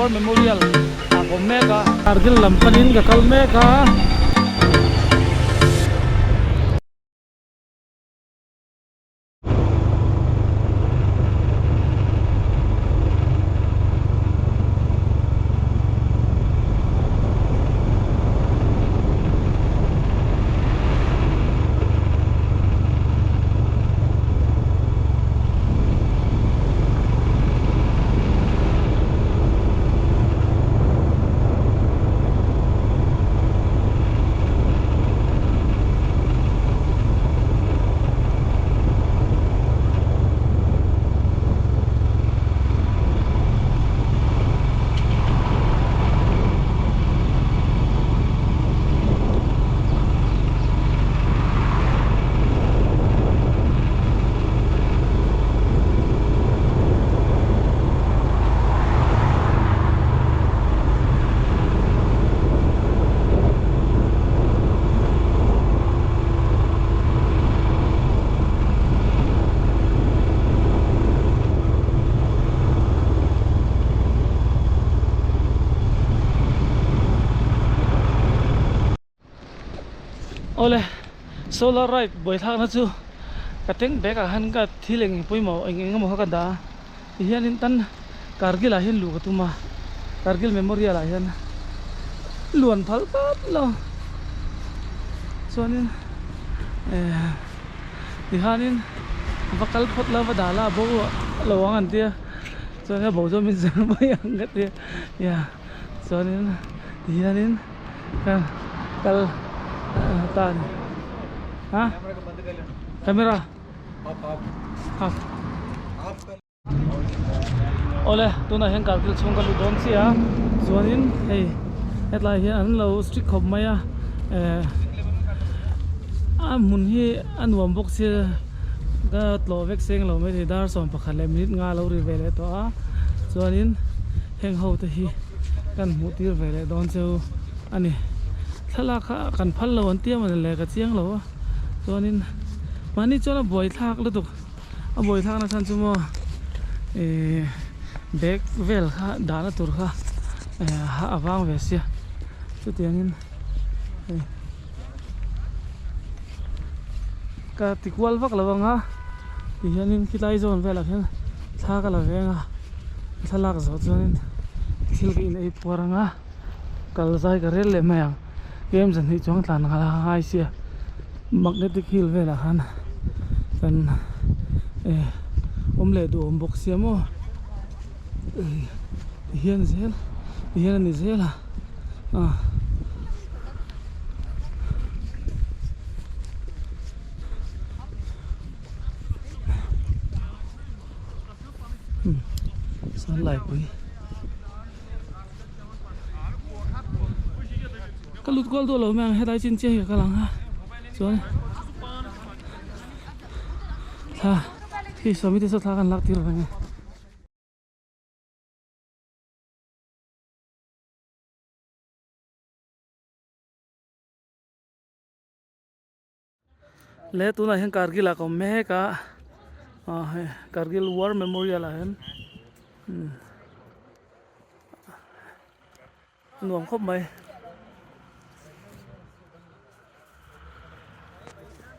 War Memorial ah ka awm mek a. Kargil lam panin ka kal mek a. Awle solar ride buaithlakna chu ka tank bag ah khan ka thil eng eng pawimawh eng eng emaw kha ka dah a tihianin tan Kargil ah hian luh ka tum a Kargil memorial ah hian luan phal tlat lo chuanin eh tihianin va kal phawt la va dah la a bo lo ang an tia chuan a bo chuan min zir mai ang ka tia ya chuanin tihianin ka kal ta a ni ha camera off. Awle tunah hian kargil chhung ka lut dawn chiah a chuanin hei hetlai hian an lo strict khawp mai a eh a hmun hi a nuam bawk sia ka tlawh vek seng lo mai thei dar 11 leh minute nga lo ri ve leh tawh a chuanin heng ho te hi kan hmuh tir ve leh dawn cheu a ni thlalak kha kan phal lo an tia mawni le ka chiang lo a chuanin mahni chuan a buaithlak lutuk. A buaithlakna chhan chu maw ihh bag vel kha dahna tur kha eh a vang ve sia chutiangin hei ka ti kual vak lo ang a tihianin khilai zawn velah khian thla ka la veng a thlalak zawh chuanin thil ka in ei puar ang a kal zai ka rel leh mai ang kem zahnih chuang tlan a ngai sia magnetic hill velah khan kan eh awm leh duh awm bawk sia maw tihian zel tihian a ni zel a ah. Laipui. Ka lut kual duh lo mai ang helai chin chiah hi ka kal ang a chuan thla khi sawmi te saw thla kan lak tir reng e. Le tunah hian Kargil ah ka awm mek a ah hei Kargil war memorial ah hian umm nuam khawp mai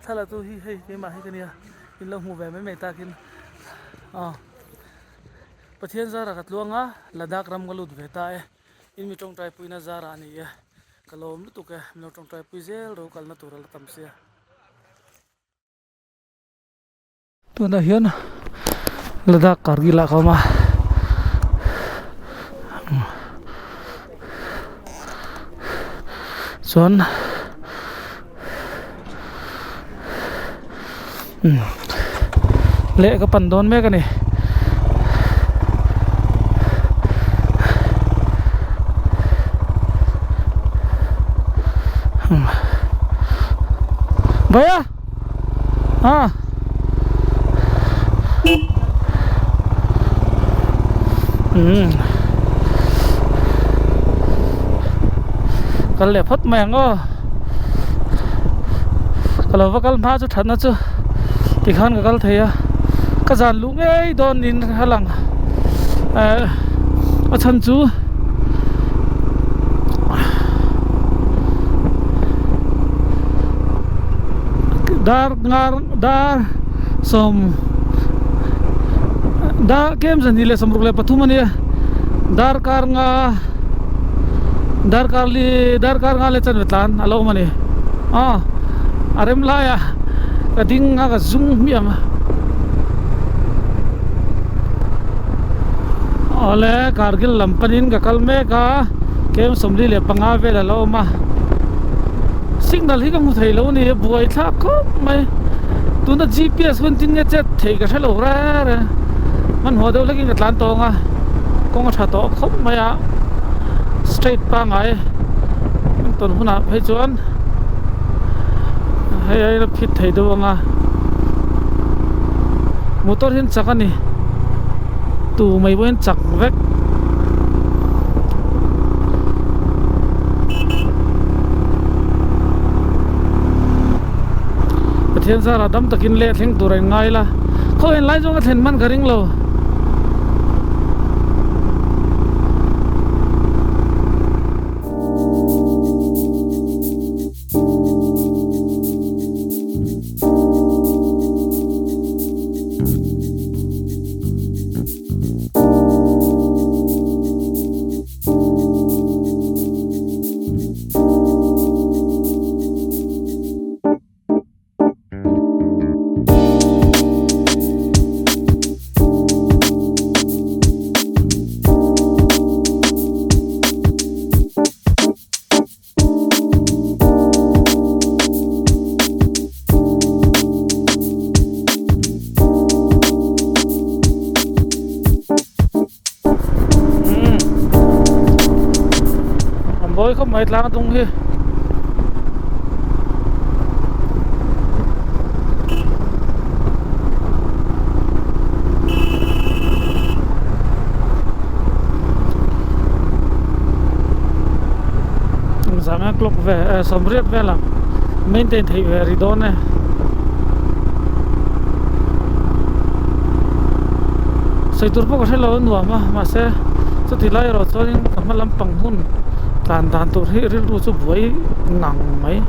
thlalak chu hi hei keimah hi ka nia in lo hmuh ve mai mai takin ah Pathian zara ka tluang a Ladakh ram ka lut ve ta e. In mi tawngtai puina zarah a ni e, ka lawm lutuk e, min lo tawngtai pui zel ro kalna tur a la tam sia. Tunah hian Ladakh Kargil ah ka awm a, chuan leh ka pan dawn mek a ni. Bhaiya ah umm kal leh phawt mai ang aw. Ka lo va kal hma chu thatna chu tikhan ka kal thei a ka zan luh ngei dawn niin a lang eh a chhan chu. Dar ngar dar sawm dar kem 2:23 a nia darkar nga darkar li darkar nga leh chanve tlan a lo awm a ni aw a rem laia ka ding a ka zum hmiah ang a awle kargil lam panin ka kal mek a kem 45 vel a lo awm a signal hi ka hmu thei lo a ni buai thlak khawp mai tuna gps hun tin nge chet thei ka hre lo reng reng hmanhmawh deuh hlekin ka tlan tawng a kawng a tha tawh khawp mai a straight pangngai an tawn hunah phei chuan hei ai la phit thei deuh ang a motor hian chak a ni tu mai pawhin chak vek. Pathian zara dam takin leh thleng tur a inngai la khaw en lai zawng a thlen hman ka ring lo. An bawi khawp mai tlang dung hi. Zanga clock ve eh sawmriat velah maintain theih ve ri dawn e. Sawi tur pawh ka hre lo a nuam a mahse chuti lai erawh chuanin ka hma lampang hun tlan dan tur hi rilru chu buai ngang mai.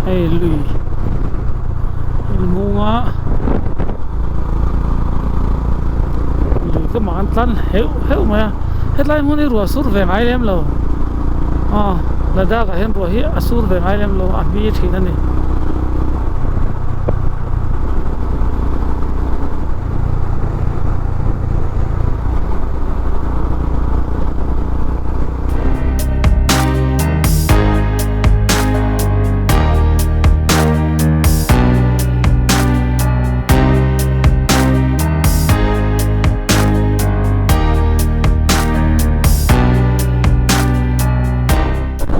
Hei lui inhung a lui ka mah an tlan heuh heuh mai a hetlai hmun hi ruah sur ve ngai lem lo aw Ladakh ah hian ruah hi a sur ve ngai lem lo a hmi thin a ni.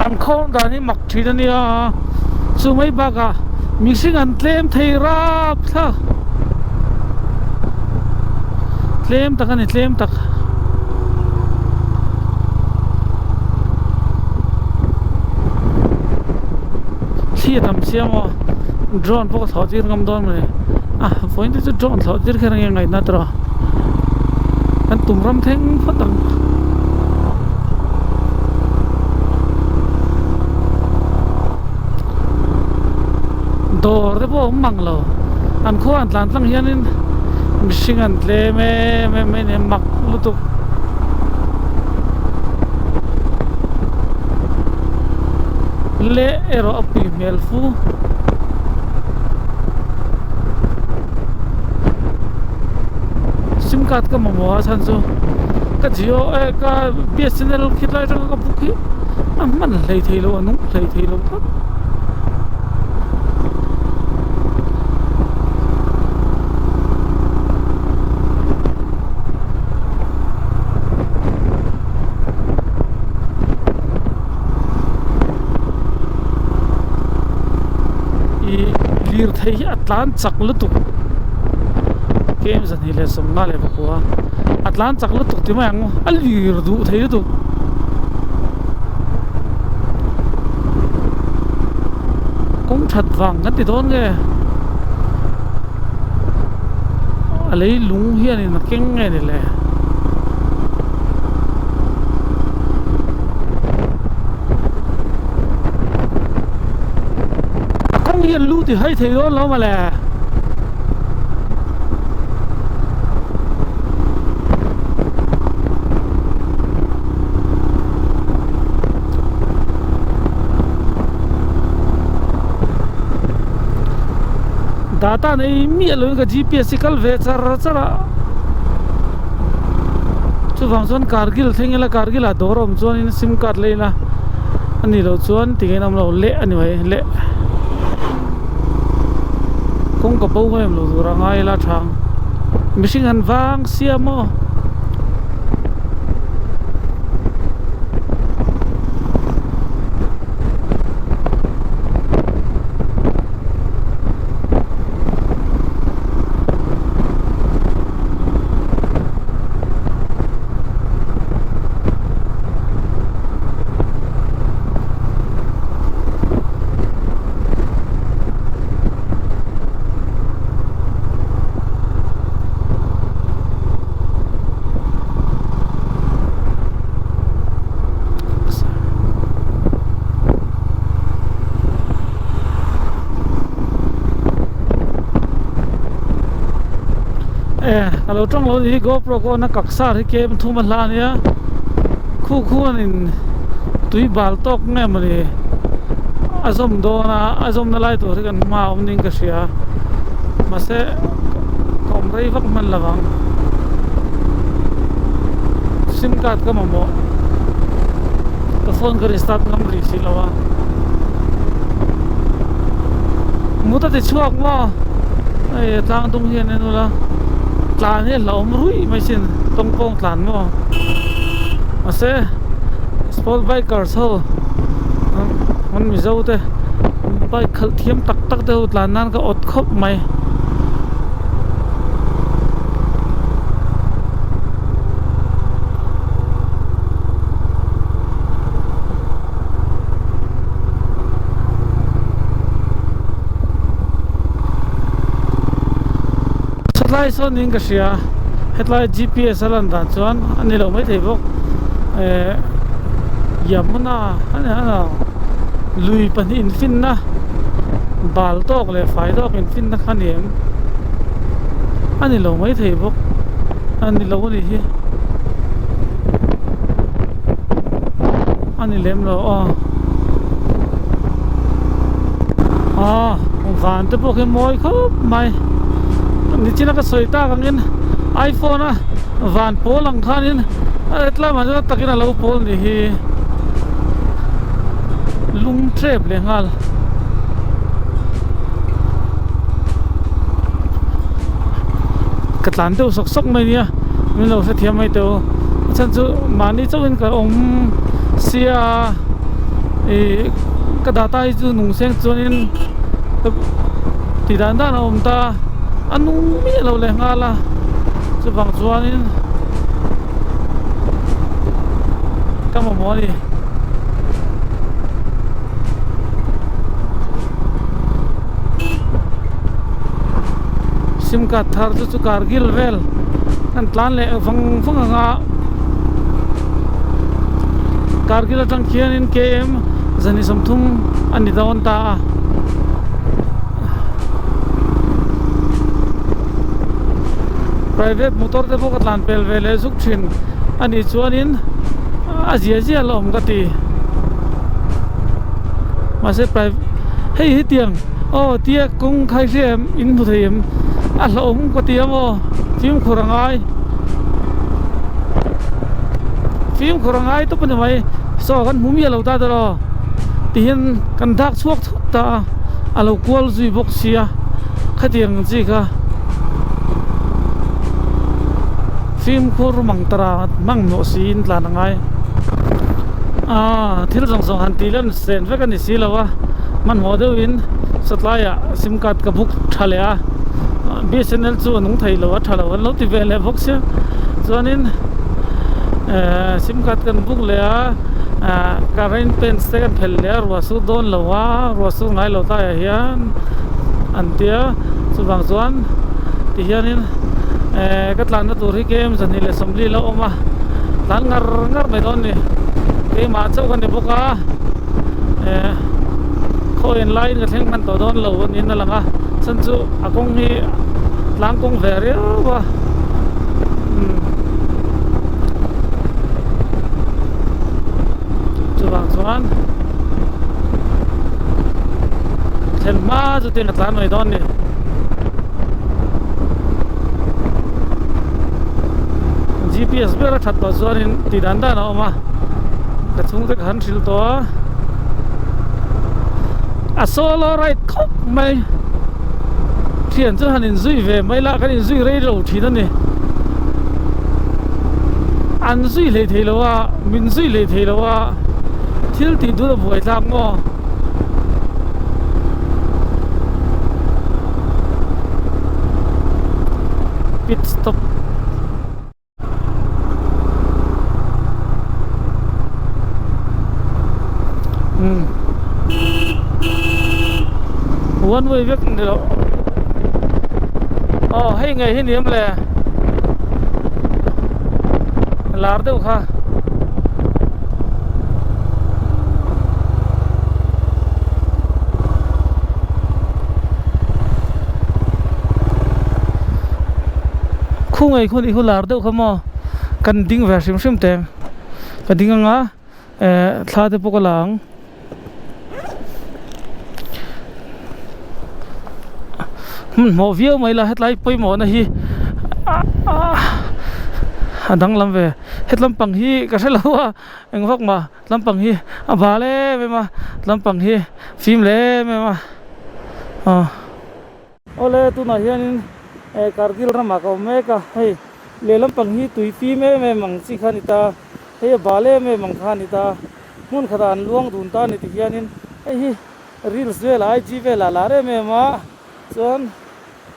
An khawng dan hi mak thin a nia chu mai bakah mihring an tlem thei rap thlak tlem tak a ni tlem tak. Thli a tam chiang aw drone pawh ka thlawh tir ngam dawn mawni a vawiin te chu drone thlawh tir kher ange ngaihna tawh a kan tum ram thleng phawt ang. Dawr te pawh a awm mang lo an khua an tlan tlang hianin mihring an tlem em em mai a ni mak lutuk. Leh erawh a pui hmel fu. Sim card ka mamawh a chhan chu ka Jio eh ka B_S_N_L khilai atanga ka book hi a hman hlei thei lo a nung hlei thei lo tlat. Ih lirthei hi a tlan chak lutuk kem 224 a tlan chak lutuk ti mai ang a lir duh thei lutuk. that vang kan ti dawn nge a lei lung hianin a keng nge ni le. A kawng hi an lu ti hai thei dawn lo mawle. Data nei miah loin ka gps hi kal ve char char a chuvang chuan kargil thleng ila kargil ah dawr a awm chuanin sim card la ila a nih loh chuan tinge an awm lo leh a ni mai leh kawng ka bo em lo tur a ngai ila thang mihring an vang sia maw. E ka lo tawng lo ni hi GoPro ka on a kaksar hi kem thum a hla ania khu khuanin tui bal tawk nge mawni a zawm dawn a a zawmna lai tur hi kan hma a awm niin ka hria mahse ka awm rei vak hman lo vang sim card ka mamawh ka phone ka restart ngam rih si lo a mut a ti chhuak maw hei a tlang dung hian en ula tlan hi a hlauhawm ruih mai sin tawngpawng tlan maw mahse sport bikers ho an mizo te bike khalh thiam tak tak te ho tlan nan ka awt khawp mai. Hetlai sawn niin ka hria hetlai gps a lan dan chuan a ni lo maithei bawk eh Yamuna a ni a lui pahnih infinna bal tawk leh fai tawk infinna kha a ni em a ni lo maithei bawk a ni lo a nih hi a ni lem lo aw aw van te pawh khi mawi khawp mai nichina ka sawi tak angin iphone a van pawl ang khanin a hetlamah chuan a takin a lo pawl ni hi lung tep leh nghal. Ka tlan deuh sawk sawk mai nia min lo hrethiam mai teh u a chhan chu mahni chauhin ka awm sia ih ka data hi chu nung seng chuanin tih dan dan a awm ta a nung miah lo leh nghal a chuvang chuanin ka mamawh a ni. Sim card thar chu chu kargil vel an tlan leh vang vang ang a kargil atang khianin km zani 30 a ni dawn ta a. Private motor te pawh ka tlan pel ve leh zuk thin a nih chuanin a zia zia la awm ka ti mahse private hei hetiang aw tia kawng khai hria em in hmu thei em a hlauhawm ka ti ang aw fimkhur a ngai fimkhur a ngai tawp a ni mai saw kan hmu miah lo ta tawh aw tihian kan dak chhuak thut ta a a lo kual zui bawk sia khatiang ang chi kha fimkhur mang tara hmang hnawh siin tlan a ngai aaa thil zawng zawng han tih lan sen vek a ni si lo a hmanhmawh deuhin satlaiah sim card ka book tha leh a bsnl chu a nung thei lo a tha lo an lo ti ve leh bawk sia chuanin ehh sim card kan book leh a. Ah ka rain pants te kan phelh leh a ruah sur dawn lo a ruah sur ngai lo tlaiah hian an tia chuvang chuan tihianin eh ka tlanna tur hi km 240 la awm a tlan ngar ngar mai dawn a ni keimah chauh ka ni bawk a eh khaw en laiin ka thleng hman tawh dawn lo niin a lang a chhan chu a kawng hi tlang kawng ve riau a umm. Chuvang chuan thlen hma chu tin a tlan mai dawn ni. GPS ber a that tawh chuanin tih dan dan a awm a, ka chhungte ka han hrilh tawh a, a solo ride khawp mai. Thian chu han inzui ve mai la, kan inzui rei lo thin a ni. An zui hlei thei lo a, min zui hlei thei lo a, thil tih dun a buai thlak maw? Pit stop. Umm one way vek ni loh aw hei ngei hi ni em le lar deuh kha. Khungei khawn i hu lar deuh kha maw kan ding ve hrim hrim teng ka ding anga eh thla te pawh ka la ang hmanhmawh viau mai la hetlai pawimawhna hi a danglam ve hetlam pang hi ka hre lo a eng vak mah tlampang hi a bal em em a tlampang hi fim leh em em a aw. Awle tunah hianin eh Kargil ramah ka awm mek a, hei lehlam pang hi tui fim em em ang chi kha a ni ta, hei a bal em em ang kha a ni ta, hmun khatah an luang dun ta a ni ti hianin hei hi reels velah IG velah a lar em em a, chuan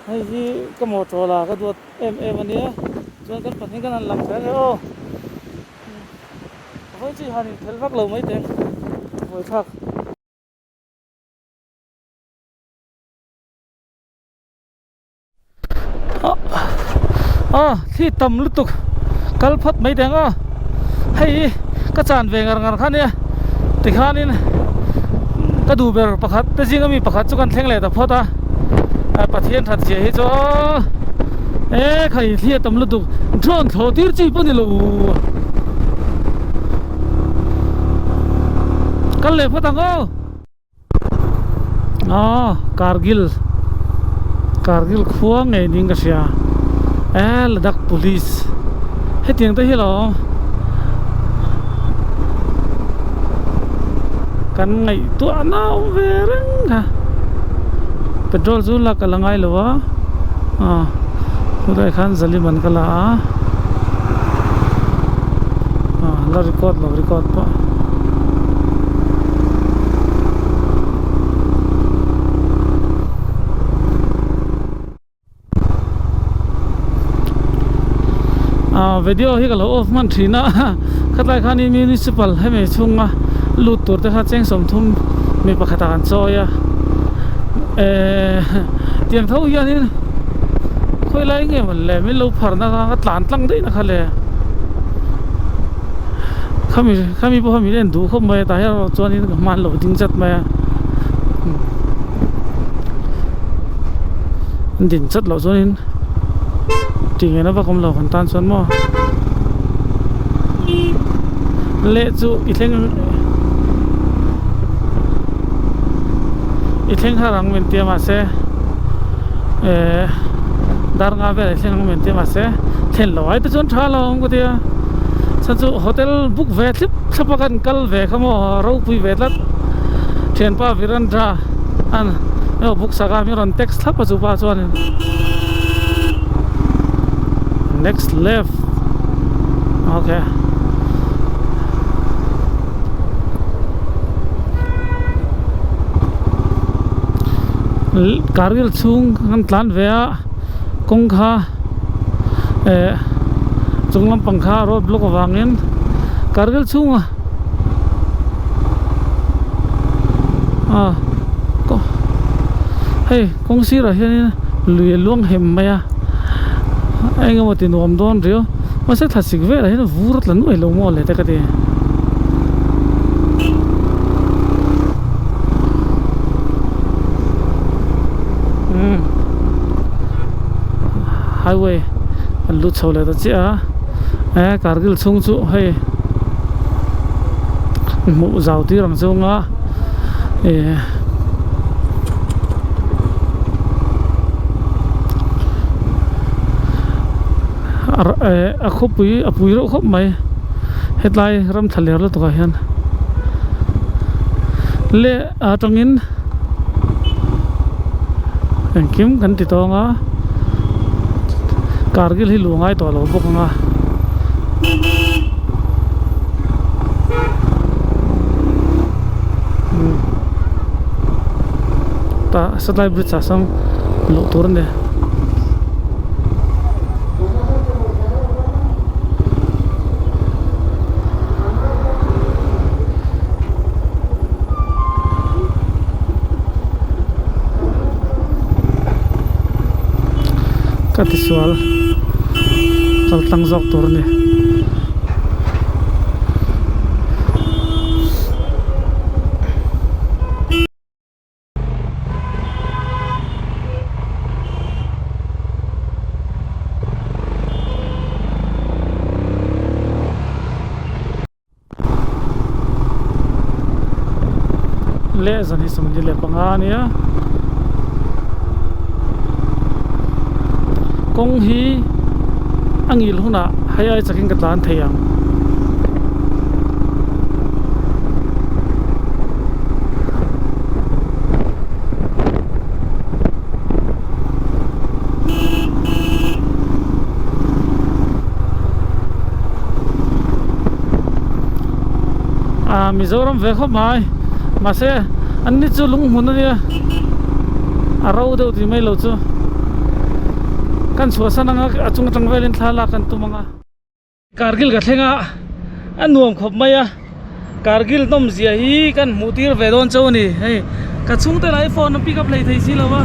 hei hi ka mawtawla ka duat em em a nia, chuan kan pahnih kan han lang thei ang e aw. Vawi chi han inphelh vak lo mai teh vawi thlak. Aw thli tam lutuk kal phawt mai teh ang aw hei hi ka chan ve ngar ngar kha nia tikhanin ka duh ber pakhat te zinga mi pakhat chu kan thleng leh ta phawt a Pathian that zia hi chu aw e khai thli a tam lutuk drone thlawh tir chi pawh a ni lo kal leh phawt ang aw. Aw Kargil Kargil khua ngei niin ka hria e Ladakh police hetiang te hi lo kan ngaihtuah na awm ve reng kha petrol chu lak a la ngai lo a aw khawlai khan zaliman ka la a aw la record lo record pawh. Ah video hi ka lo off hman thin a khatlai khan in municipal hemi chhunga lut tur te kha cheng 30 mi pakhat ah an chawi a eh tiang tho hianin khawilai nge maw le min lo phar na kha ka tlan tlang daih na kha le khami khami pawh kha min en duh khawp mai a tah hian chuanin ka hman loh ding chat mai a an din chat loh chuanin tih ngaihna vak awm lo kan tan chuan maw leh chu i thleng i thleng har ang min tia mahse eh dar nga velah i thleng ang min tia mahse thlen loh ai te chuan tha lo ang ka tia chhan chu hotel book ve thlip thlap a kan kal ve kha maw ropui ve tlat thianpa Virendra an emaw book sak a mi rawn text thlap a chupa chuanin next left okay. Kargil chhung kan tlan ve a kawng kha eh chung lampang kha road block avangin Kargil chhunga. A hei kawng sirah hianin lui a luang hem mai a eng emaw ti nuam dawn riau mahse thlasik velah hian vur a tla nuai lo maw le te ka ti. Umm highway an lut chho leh ta chiah a e kargil chhung chu hei hmuh zau tir ang chunga eh a khawpui a pui reuh khawp mai hetlai ram thla ler lutuk ah hian leh atangin engkim kan ti tawng a kargil hi luh ngai tawh lo bawk ang a. Tah satlai bridge ah sawn luh tur a ni. Ka tisual kal tlang zawk tur a ni. Leh zan hi 25 a nia kawng hi a ngil hunah hei ai chakin ka tlan thei ang. Ah Mizoram ve khawp mai mahse an ni chu lung hmun ania a ro deuh tih mai lo chu kan chhuahsan anga a chung atang velin thla lak kan tum anga. Kargil ka thleng a a nuam khawp mai a Kargil nawm zia hi kan hmuh tir ve dawn chauh a ni hei ka chhungte lah hi phone a pick up hlei thei si lo va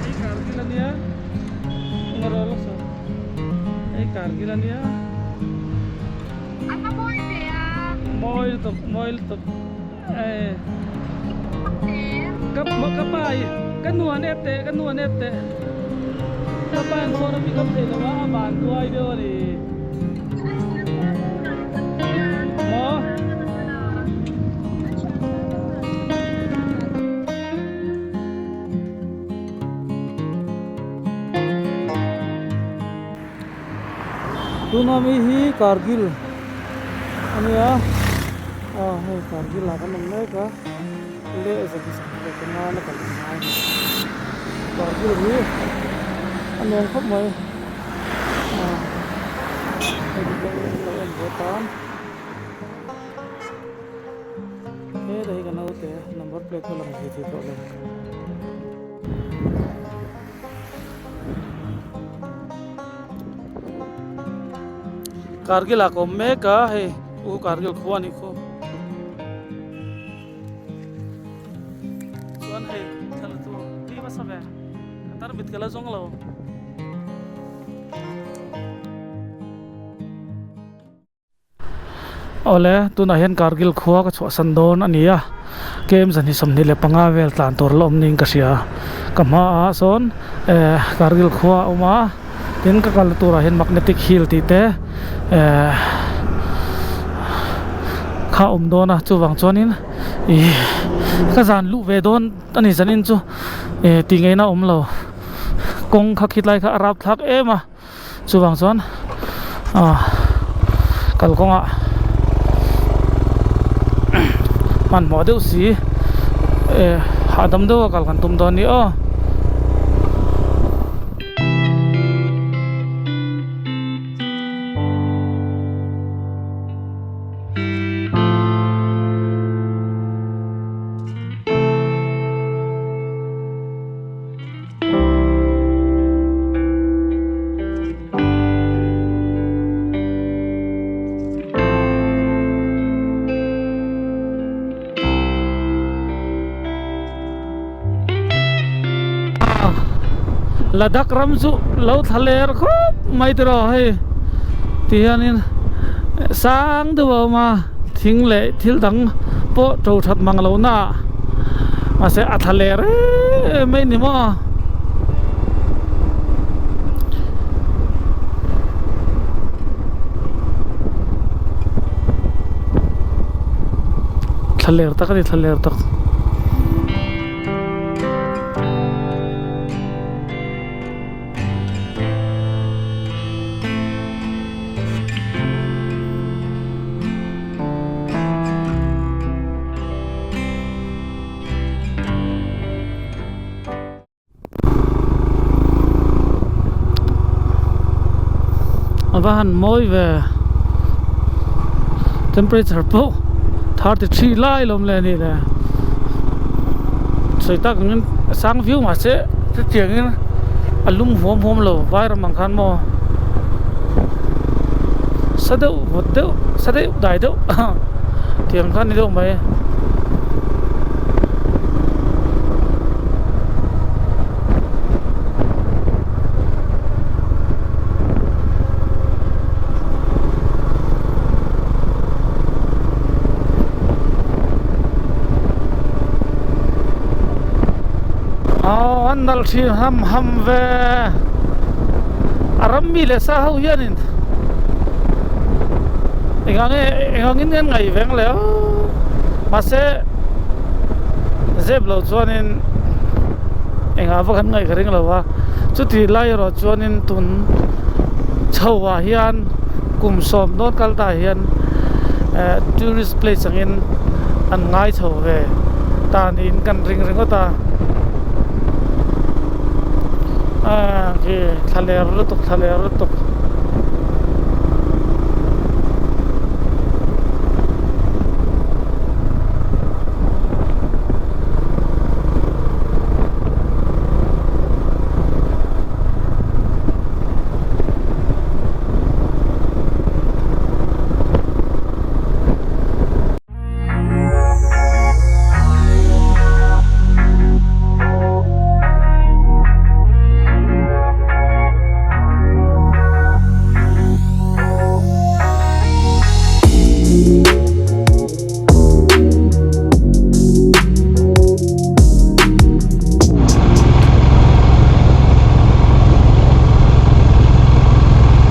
hei Kargil ania hei Kargil ania mawi lutuk mawi lutuk eh ka ka pa hi ka nu an ep teh ka nu an ep teh ka pa in phone a pick up thei lo a a van tuai deuh a ni maw. Tuna mi hi Kargil a nia aw hei Kargil ah kan awm mek a leh zan leh panga la kal ngai a ni Kargil hi a nuam khawp mai aw hei lo en ve tan heta hi ka naute number plate pawh lang thei thei tawh lo. Kargil ah ka awm mek a hei u Kargil khua a nih khu chuan hei thla tu ti hmasa ve ka tarmit ka la zawng lo. Awle tunah hian Kargil khua ka chhuahsan dawn a ni a kem zan hi 25 vel tlan tur la awm niin ka hria ka hmaah sawn eh Kargil khua a awm a tin ka kalna turah hian magnetic hill tih te eh kha a awm dawn a chuvang chuanin ih ka zan luh ve dawn a ni zanin chu eh tih ngaihna a awm lo kawng kha khitlai kha a rapthlak em a. Chuvang chuan ah kalkawngah hmanhmawh deuh si eh hahdam deuha kal kan tum dawn a ni aw. Ladakh ram chu lo thla ler khawp mai tiraw hei ti hianin sang deuh a awm a thing leh thil dang pawh to that mang lo na ah mahse a thla ler em em mai ni maw. Thla ler tak a ni thla ler tak. A va han mawi ve temperature pawh 33 lai lawm le a ni le sawi tak angin a sang viau mahse chutiangin a lum huam huam lo vai ram ang khan maw sa deuh vawt deuh sa deuh dai deuh tiang kha a ni deuh mai. Aw an nalh thin ham ham ve a ram mi leh sa ho hianin eng ang nge eng angin nge an ngaih veng le aw mahse zep loh chuanin engah vak an ngaih ka ring lo a chuti lai erawh chuanin tun chho ah hian kum sawm dawn kal tah hian eh tourist place angin an ngai chho ve ta niin kan ring ringawt a ah khi thla ler lutuk thla ler lutuk.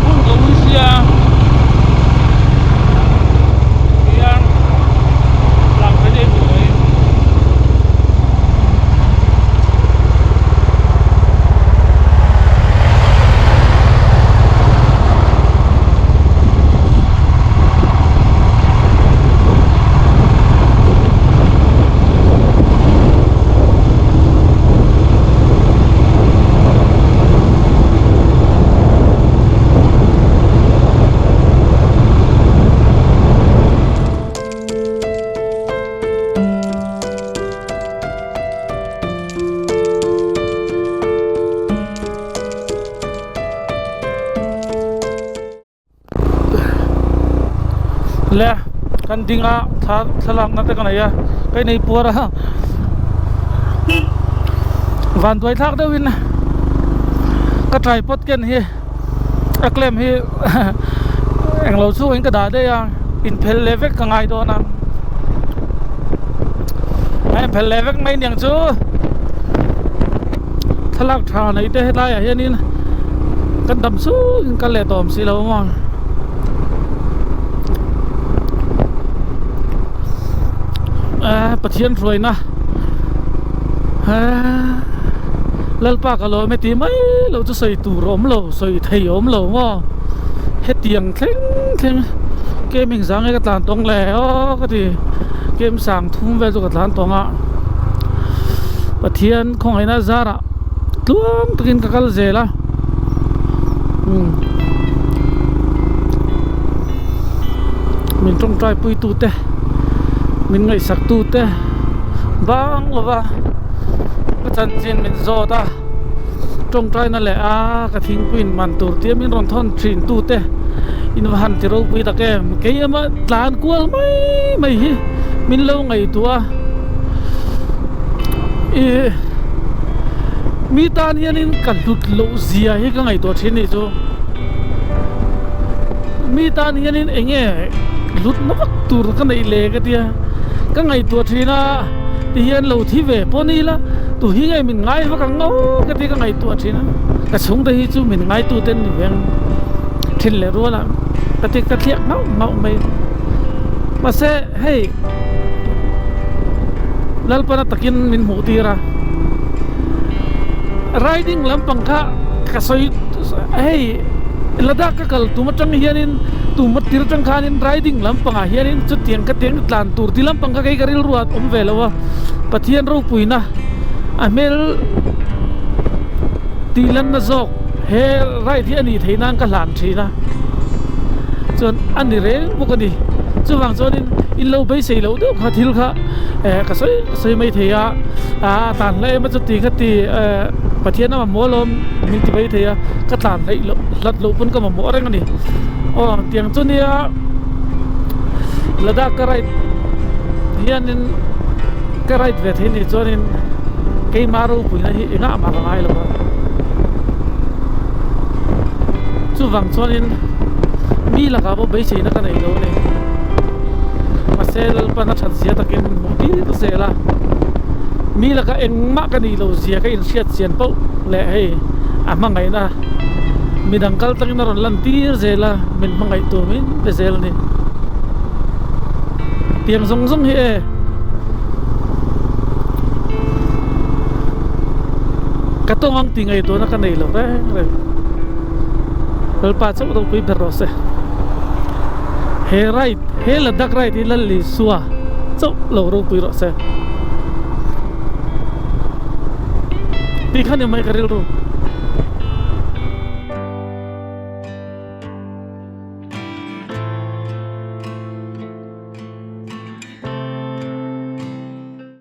Hmun ka ui sia hian lang thei daih duh mai. Le kan ding a thla thlalakna te ka nei a ka inei puar a vanduai thlak deuhin ka tripod ken hi a clamp hi englo chhungin ka dah daih a inphel leh vek ka ngai dawn a a inphel leh vek mai niang chu thlalak tha nei te helaiah hianin kan dam chungin kal leh tawm si lo maw. Pathian hruaina Lalpa ka lawm e tih mai lo chu sawi tur awm lo sawi thei awm lo maw hetiang thleng thleng gaming zang e ka tlan tawng le aw ka ti game sang thum vel chu ka tlan tawng a Pathian khawngaihna zarah tluang takin ka kal zel a umm min tawngtai pui tu te min ngaihsak tu te bang lova ka chanchin min zawt a tawngtai na leh a ka thingpui in man tur tia min rawn thawn thin tu te in va han ti ropui tak em kei ema tlan kual mai mai hi min lo ngaihtuah a. Ih. Mi tan hianin ka hlut loh zia hi ka ngaihtuah thin nih chu. Mi tan hianin eng nge hlut na vak tur ka neih le ka tia ka ngaihtuah thin a ti hian lo thi ve pawh ni ila tu hi nge min ngai vak ang ngau ka ti ka ngaihtuah thin a ka chhungte hi chu min ngaitu te an ni ve ang thin leh rual ah ka ti ka thliak nghauh nghauh mai mahse hei Lalpana takin min hmuh tir a riding lampang kha ka sawi hei Ladakh ka kal tum atang hianin tum a tir atang khanin riding lampangah hianin chutiang ka tiang tlan tur ti lampang kha kei ka rilru ah a awm ve lo a Pathian ropuina a hmel tih lanna zawk he ride hi a nih theih nan ka hlan thin a chuan a ni reng bawk a ni chuvang chuanin in lo beisei loh deuh kha thil kha eh ka sawi sawi mai thei a ah a tlan hle em a chuti kha ti eh Pathian a mamawh alawm min ti mai thei a ka tlan hleih loh hlat loh pawn ka mamawh reng a ni aw tiang chu nia Ladakh ka ride hianin ka ride ve thei ni chuanin keimah ropuina hi engah mah ka ngai lo a chuvang chuanin mi lakah pawh beiseina ka nei lo a ni mahse Lalpan a that zia takin hmuh tir zel a mi lakah engmah ka nih loh zia ka inhriat chian pauh leh hei a hmangaihna midang kal tangin a rawn lan tir zel a min hmangaih tur min pe zel a ni tiang zawng zawng hi e. Ka tawng ang tih ngaihtuahna ka nei lo reng reng. Lalpa chauh ropui ber rawh se. He ride, he Ladakh ride hi Lal Isua chauh lo ropui rawh se. Tih kha ni mai ka rilru.